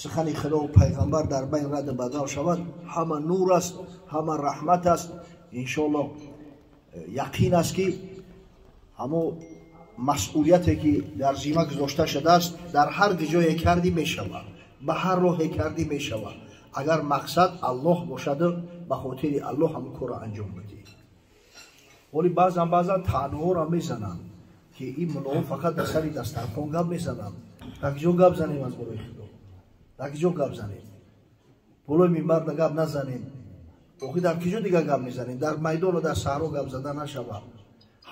Сухани Худо ва пайғамбар дар байн рад бадал шавад, ҳама нур аст, ҳама раҳмат аст. Иншоаллоҳ яқин аст, ки ҳамо масъулияте ки дар зимма гузошта шудааст, дар ҳар ҷое кардӣ мешавад, ба ҳар роҳе кардӣ мешавад, агар мақсад Аллоҳ бошаду ба хотири Аллоҳ ҳамон корро анҷом бидиҳӣ. Вале баъзан баъзан таънаҳоро мезананд, ки ин муллоҳо фақат дар сари дастархон гап мезананд. Дар киҷо гап занем аз болои Худо? Дар киҷо гап занем? Болои минбарда гап назанем. Охи дар киҷо дигар гап мезанем? Дар майдону дар саҳро гап зада нашавад.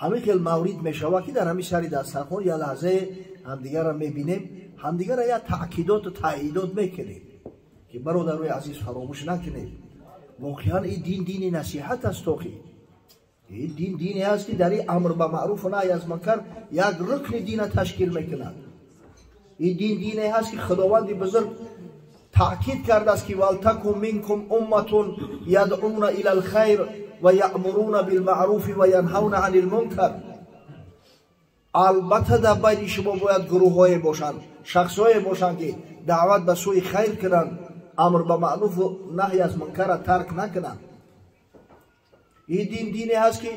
Ҳамин хел маврид мешавад, ки дар ҳамин сари дастархон як лаҳзае ҳамдигарро мебинем, ҳамдигарро як таъкидоту таъидот мекунем, ки бародарои азиз, фаромӯш накунем, воқеан ин дин дини насиҳат аст. Охи ин дин дине аст, ки дар ин амр ба маъруфу наҳй аз мункар як рукни дина ташкил мекунад. Ин дин дине ҳаст, ки Худованди бузург таъкид кардааст, ки валтакун минкум умматун ядъуна ила лхайр ва яъмуруна билмаъруфи ва янҳавна ани лмункар. Албатта дар байни шумо бояд гурӯҳҳое бошанд, шахсҳое бошанд, ки даъват ба сӯи хайр кунанд, амр ба маъруфу наҳй аз мункарра тарк накунанд. Ин дин дине ҳаст, ки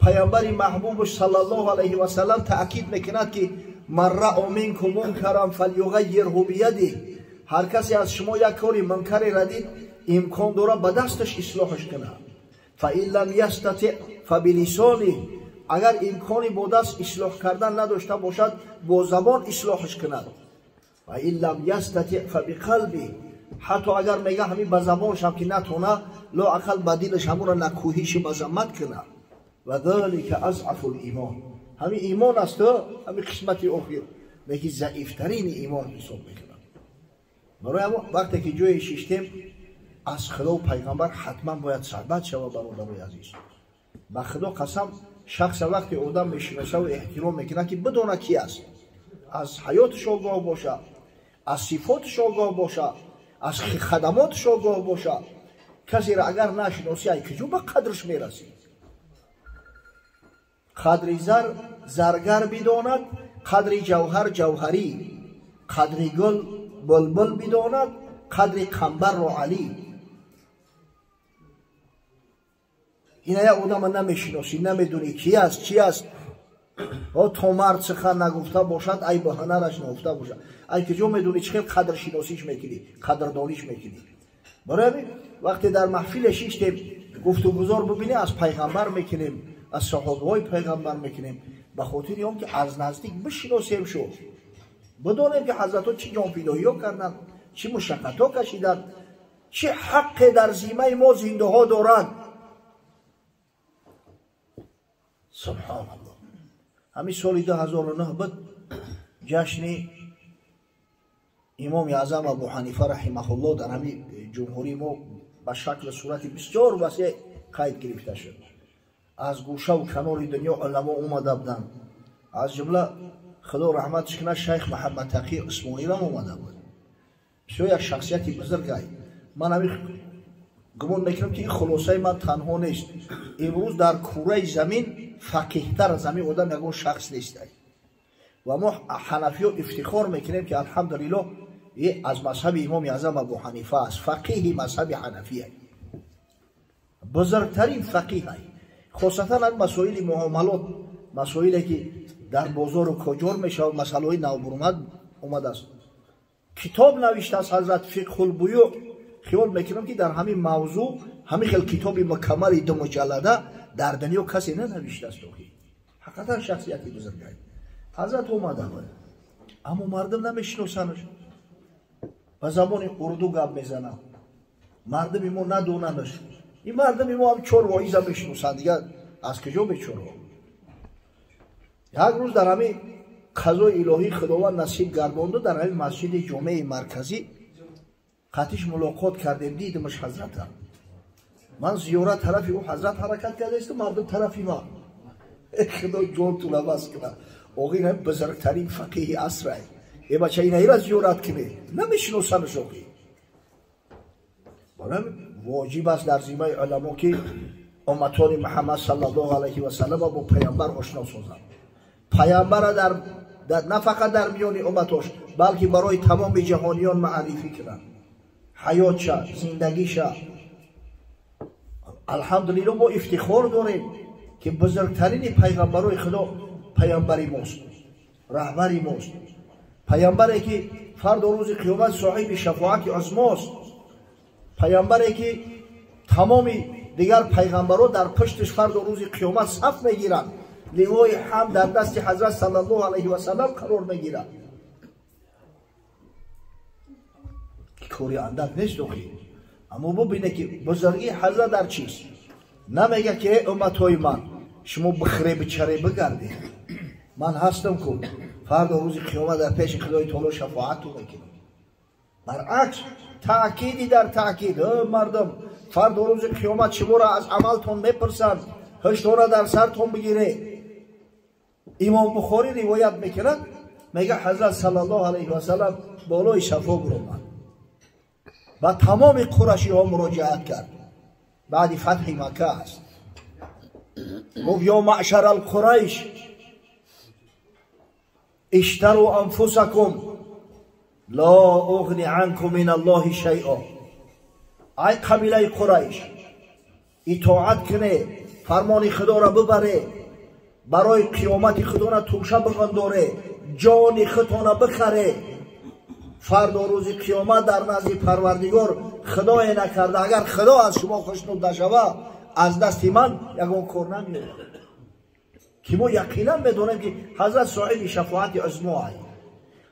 паямбари маҳбубаш саллаллоҳу алайҳи васаллам таъкид мекунад, ки ман раъо минкум мункаран фалюғаййирҳу биядиҳ. Ҳар касе аз шумо як кори мункареро дид, имкон дорад ба дасташ ислоҳаш кунад. Фаин лам ястатиъ фабилисониҳ. Агар имкони бо даст ислоҳ кардан надошта бошад, бо забон ислоҳаш кунад. Фаин лам ястатиъ фабиқалбиҳ. Ҳатто агар мега ҳамин ба забоншам ки натона, лоақал ба дилаш ҳамонро накӯҳиши мазаммат кунад. Ва залика азъафу лимон. Ҳамин имон аст, ҳамин қисмати охир лекин заифтарини имон ҳисоб мекунад. Барои ҳамон вақте ки ҷое шиштем, аз Худову пайғамбар ҳатман бояд суҳбат шавад. Бародарои азиз, ба Худо қасам, шахса вақте одам мешиносаву эҳтиром мекунад, ки бидона ки аст, аз ҳаёташ огоҳ бошад, аз сифоташ огоҳ бошад, аз хадамоташ огоҳ бошад. Касеро агар нашиносӣ, ай куҷо ба қадрш мерасӣ? Қадри зар заргар бидонад, қадри ҷавҳар ҷавҳарӣ, қадри гул булбул бидонад, қадри қамбарро Алӣ. Ина як одама намешиносӣ, намедонӣ ки аст, чи аст. То мард сухан нагуфта бошад, ай ба ҳунараш нагуфта бошад, ай куҷо медонӣ, чӣ хел қадршиносиш мекунӣ, қадрдониш мекунӣ? Барои ҳамин вақте дар маҳфиле шиштем, гуфтугузор бибинем, аз пайғамбар мекунем, аз саҳобаҳои пайғамбар мекунем, ба хотири он ки аз наздик бишиносем, шу бидонем, ки ҳазратҳо чӣ ҷонфидоиҳо карданд, чӣ мушаққатҳо кашиданд, чӣ ҳаққе дар зиммаи мо зиндаҳо доранд. Субҳоналлоҳ. Ҳамин соли 2009 буд, ҷашни имоми аъзам Абу Ҳанифа раҳимаҳуллоҳ дар ҳамин ҷумҳурии мо ба шаклу сурати бисёр васеъ қайд гирифта шуд. Аз гӯшаву канори дунё уламо омада буданд, аз ҷумла, Худо раҳматш кунад, шайх Муҳаммадтақӣ Усмонирам омада буд. Бисёр як шахсияти бузургай. Ман ҳамин гумон мекунам, ки ин хулосаи ман танҳо нест: имрӯз дар кураи замин фақиҳтар аз ҳамин одам ягон шахс нестай. Ва мо ҳанафиё ифтихор мекунем, ки алҳамдулиллоҳ аз мазҳаби имоми аъзам Абу Ҳанифа аст, фақиҳи мазҳаби ҳанафия, бузургтарин фақиҳ, хосатан аз масоили муомалот, масоиле ки дар бозору коҷор мешавад, масъалаҳои навбурмад омадааст. Китоб навиштааст ҳазрат, Фиқҳулбуюъ. Хиёл мекунам, ки дар ҳамин мавзӯъ ҳамин хел китоби мукаммали ду муҷаллада дар дунё касе нанавиштааст. Охи ҳақиқатан шахсияти бузургай. Ҳазрат омада буд, аммо мардум намешиносанаш, ба забони урду гап мезанад, мардуми мо надонанаш. Ин мардуми мо ҳам чор воиза мешиносанд, дигар аз куҷо бечораҳо? Як рӯз дар ҳамин қазои илоҳӣ Худованд насиб гардонду, дар ҳамин масҷиди ҷомеи марказӣ қатиш мулоқот кардем, дидимаш ҳазрата. Ман зиёрат тарафи ӯ ҳазрат ҳаракат кардаисту, мардум тарафи ман. Худо ҷонтуна бас кунад, оғин ҳам бузургтарин фақиҳи асрай. Э бача, инаира зиёрат кунед, намешиносанаш. Оғи барои воҷиб аст дар зиммаи уламо, ки умматони Муҳаммад саллаллоҳу алайҳи васаллама бо паямбар ошно созанд. Паямбара дар на фақат дар миёни умматош, балки барои тамоми ҷаҳониён маърифӣ кунад, ҳаётша, зиндагиша. Алҳамдулилло, мо ифтихор дорем ки бузургтарини пайғамбарои Худо пайғамбари мост, раҳбари мост, пайғамбаре ки фардо рӯзи қиёмат соҳиби шафоати узмост, пайғамбаре ки тамоми дигар пайғамбаро дар пушташ фардо рӯзи қиёмат саф мегиранд, ливои ҳам дар дасти ҳазрат саллаллоҳу алайҳи васаллам қарор мегирад. Кори андак нест охи. Аммо бубине ки бузургии ҳазрат дар чист? Намега ки э умматҳои ман, шумо бихре бичаре бигардед, ман ҳастам ку фардо рӯзи қиёмат дар пеши Худои таоло шафоату мекунам. Баръакс, таъкиди дар таъкид: мардум, фардо рӯзи қиёмат шуморо аз амалтон мепурсанд, ҳуштора дар сартон бигире. Имом Бухорӣ ривоят мекунад, мега ҳазрат саллаллоҳу алайҳи васаллам болои Сафо буромад, ба тамоми қурашиҳо муроҷиат кард, баъди фатҳи Макка аст. Гуфт: ё маъшара алқурайш, иштару анфусакум ло уғни анкум мин аллоҳи шайъо. Ай қабилаи Қурайш, итоат куне, фармони Худоро бибаре, барои қиёмати худона тӯша биғандоре, ҷони худтона бихаре. Фардо рӯзи қиёмат дар назди Парвардигор Худое накарда, агар Худо аз шумо хушнуд нашава, аз дасти ман ягон кор намеояд. Ки мо яқинан медонем ки ҳазрат соҳиби шафоати узмо ай.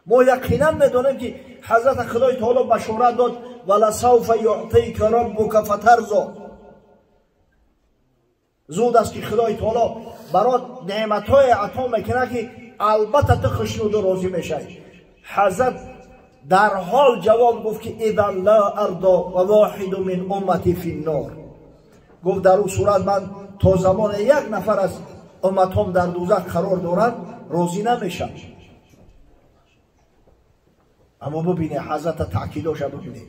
Мо яқинан медонем ки ҳазрат Худои таоло башорат дод: валасауфа юътика раббука фатарзо. Зуд аст ки Худои таоло барот неъматҳое ато мекунад ки албатта ту хушнуду розӣ мешавӣ. Ҳазрат дар ҳол ҷавоб гуфт ки идан ла ардо ва воҳиду мин уммати фи ннор. Гуфт: дар ӯ сурат ман то замоне як нафар аз умматҳом дар дӯзах қарор дорад розӣ намешавам. Аммо бубине ҳазрата таъкидоша, бубине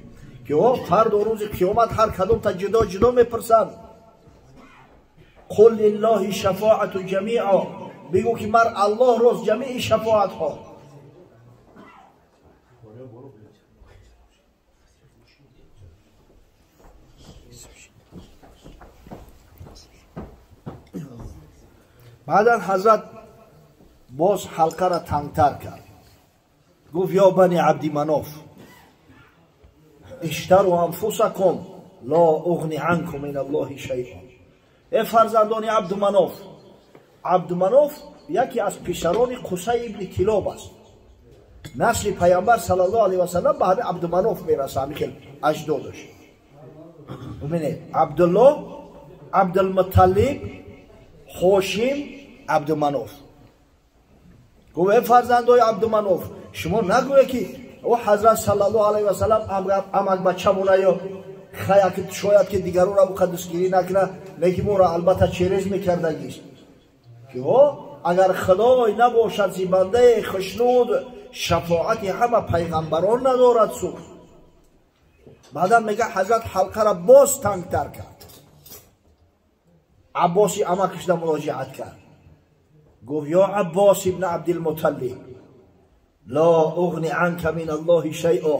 ки о фардо рӯзи қиёмат ҳар кадомта ҷудо ҷудо мепурсанд. Қул лиллоҳи шафоату ҷамиъо, бигӯ ки мар Аллоҳ рост ҷамии шафоатҳо. Баъдан ҳазрат боз ҳалқаро тангтар кард, гуфт: ё бани Абдиманоф, иштару анфусакум ло уғни анкум мин аллоҳи шайъо. Э фарзандони Абдуманоф, Абдуманоф яке аз писарони Қусай ибни Килоб аст. Насли пайғамбар саллаллоҳу алайҳи васаллам ба ҳамин Абдуманоф мераса, ҳамин хел аҷдодаш. Бубинед, Абдуллоҳ, Абдулмуталлиб, Ҳошим, Абдуманоф. Гуфт: э фарзандои Абдуманоф, шумо нагӯед ки о ҳазрат саллаллоҳу алайҳи васаллам амакбачамона ё шояд ки дигаронро ӯ дастгирӣ накунад, лекин моро албатта через мекардагист. Ки о агар Худой набошад зи бандаи хушнуд, шафоати ҳама пайғамбарон надорад суд. Баъдан мега ҳазрат ҳалқаро боз тангтар кард, Аббоси амакашда муроҷиат кард, гуфт: ё Аббос ибни Абдилмуталлиб, ло уғни анка мин аллоҳи шайъо.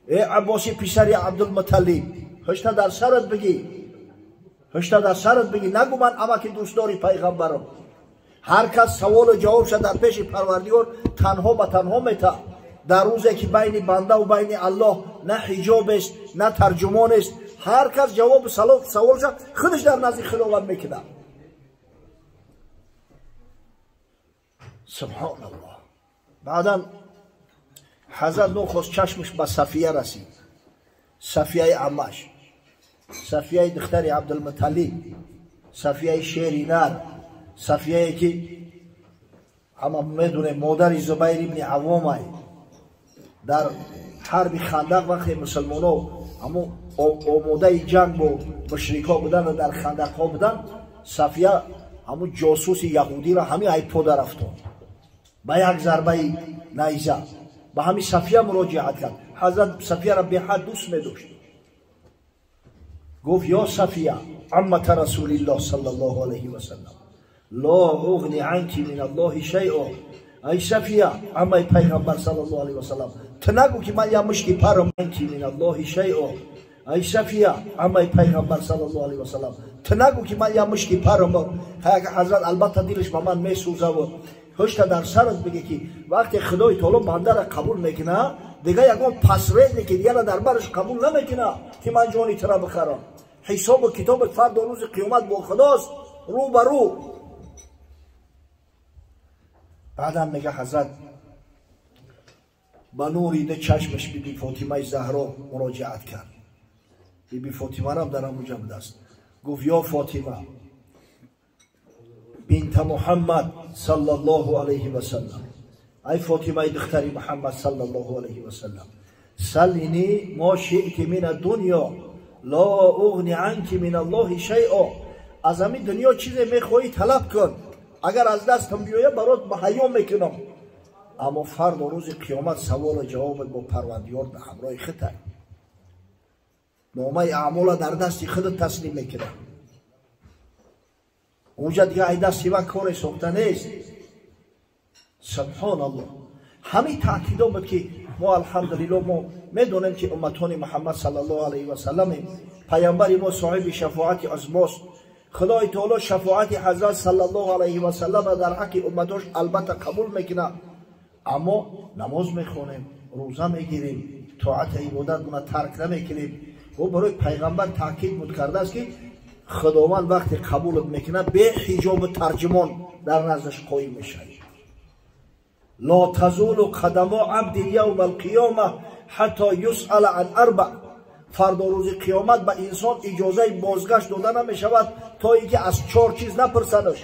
Э Аббоси писари Абдулмуталлиб, ҳушта дар сарат бигӣ, ҳушта дар сарат бигӣ, нагӯ ман амаки дӯстдори пайғамбарам. Ҳар кас саволу ҷавобша дар пеши Парвардигор танҳо ба танҳо метаҳад. Дар рӯзе ки байни банда ва байни Аллоҳ на ҳиҷобест, на тарҷумонест, ҳар кас ҷавобу саволша худаш дар назди Худованд мекунад. Субҳоналлоҳ. Баъдан ҳазрат нохост чашмаш ба Сафия расид, Сафияи аммаш, Сафияи духтари Абдулмуталлиб, Сафияи шери нар, Сафияе ки ҳама медонем модари Зубайр ибни Аввомай. Дар ҳарби Хандақ вақте мусулмонҳо ҳамон омодаи ҷанг бо мушрикҳо буданд ва дар хандақҳо буданд, Сафия ҳамун ҷосуси яҳудиро ҳамин айпода рафтонд ба як зарбаи найза. Ба ҳамин Сафия муроҷиат кард. Ҳазрат Сафияро беҳад дӯст медошт. Гуфт: ё Сафия, аммата расулиллоҳ саллаллоҳу алайҳи васаллам, ло уғни анки мин аллоҳи шайъо. Ай Сафия, аммаи пайғамбар саллаллоҳу алайҳи васаллам, ту нагӯ ки ман як мушки парам, ки мин Аллоҳи шайъо. Ай Сафия, аммаи пайғамбар саллаллоҳу алайҳи васаллам, ту нагӯ ки ман як мушки парам. Ҳазрат албатта дилаш ба ман месӯзаву ҳушта дар сарат биге ки вақте Худои таоло бандара қабул мекуна, дига ягон посредники дигара дар бараш қабул намекуна ки ман ҷони тура бихарам. Ҳисобу китоби фардо рӯзи қиёмат бо Худост, рӯ ба рӯ. Баъдам мега ҳазрат ба нури ду чашмаш биби Фотимаи Заҳро муроҷиат кард. Биби Фотимарам дар ҳамуҷа будааст. Гуфт: ё Фотима бинта Муҳаммад саллаллоҳу алайҳи васаллам, ай Фотимаи духтари Муҳаммад саллаллоҳу алайҳи васаллам, салини мо шиъти мин аддунё ло уғни анки мин Аллоҳи шайъо. Аз ҳамин дунё чизе мехоҳӣ талаб кун, агар аз дастам биёя барот маҳайё мекунам, аммо фардо рӯзи қиёмат саволу ҷавобат бо Парвардигор дар ҳамроҳи худат, номаи аъмола дар дасти худат таслим мекунам. Унҷа дига ай дасти ман коре сохта нест. Субҳоналлоҳ. Ҳамин таъкидо буд ки мо алҳамдулиллоҳ мо медонем ки умматони Муҳаммад саллаллоҳу алайҳи васалламем. Пайғамбари мо соҳиби шафоати узмост. Худои таоло шафоати ҳазрат саллаллоҳу алайҳи васалламро дар ҳаққи умматош албатта қабул мекунад. Аммо намоз мехонем, рӯза мегирем, тоату ибодатмона тарк намекунем. Ӯ барои пайғамбар таъкид буд кардааст ки Худованд вақте қабулат мекунад, бе ҳиҷобу тарҷумон дар наздаш қоим мешавӣ. Ло тазулу қадамо абди явма алқиёма ҳатто юсъала ан арба. Фардо рӯзи қиёмат ба инсон иҷозаи бозгашт дода намешавад то ин ки аз чор чиз напурсадаш.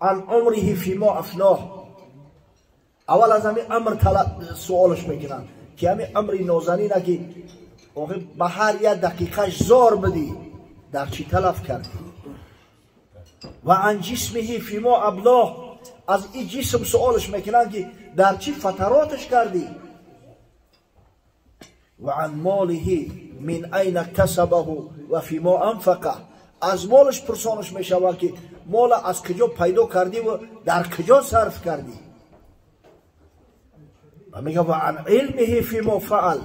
Ан умриҳи фимо афноҳ. Аввал аз ҳамин амр суолаш мекунанд ки ҳамин амри нозанина ки ба ҳар як дақиқаш зор бидӣ, дар чӣ талаф кардӣ? Ва ан ҷисмиҳи фимо аблоҳ. Аз ин ҷисм суолаш мекунанд ки дар чӣ фатароташ кардӣ? Ва ан молиҳи мин айна касабаҳу ва фимо анфақа. Аз молаш пурсонаш мешаванд ки мола аз куҷо пайдо кардӣ ва дар куҷо сарф кардӣ? Ва мега ва ан илмиҳи фимо фаал.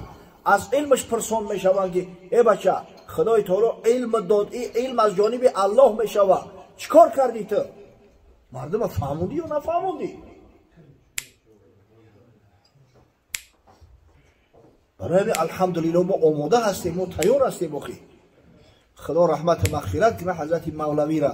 Аз илмаш пурсон мешаванд ки э бача, Худои таоло илм дод, ин илм аз ҷониби Аллоҳ мешавад, чӣ кор кардӣ ту? Мардума фаҳмондӣ ё нафаҳмондӣ? Барои ҳамин алҳамдулиллоҳ мо омода ҳастем, мо тайёр ҳастем. Охи Худо раҳмату мағфират кунад ҳазрати Мавлавира.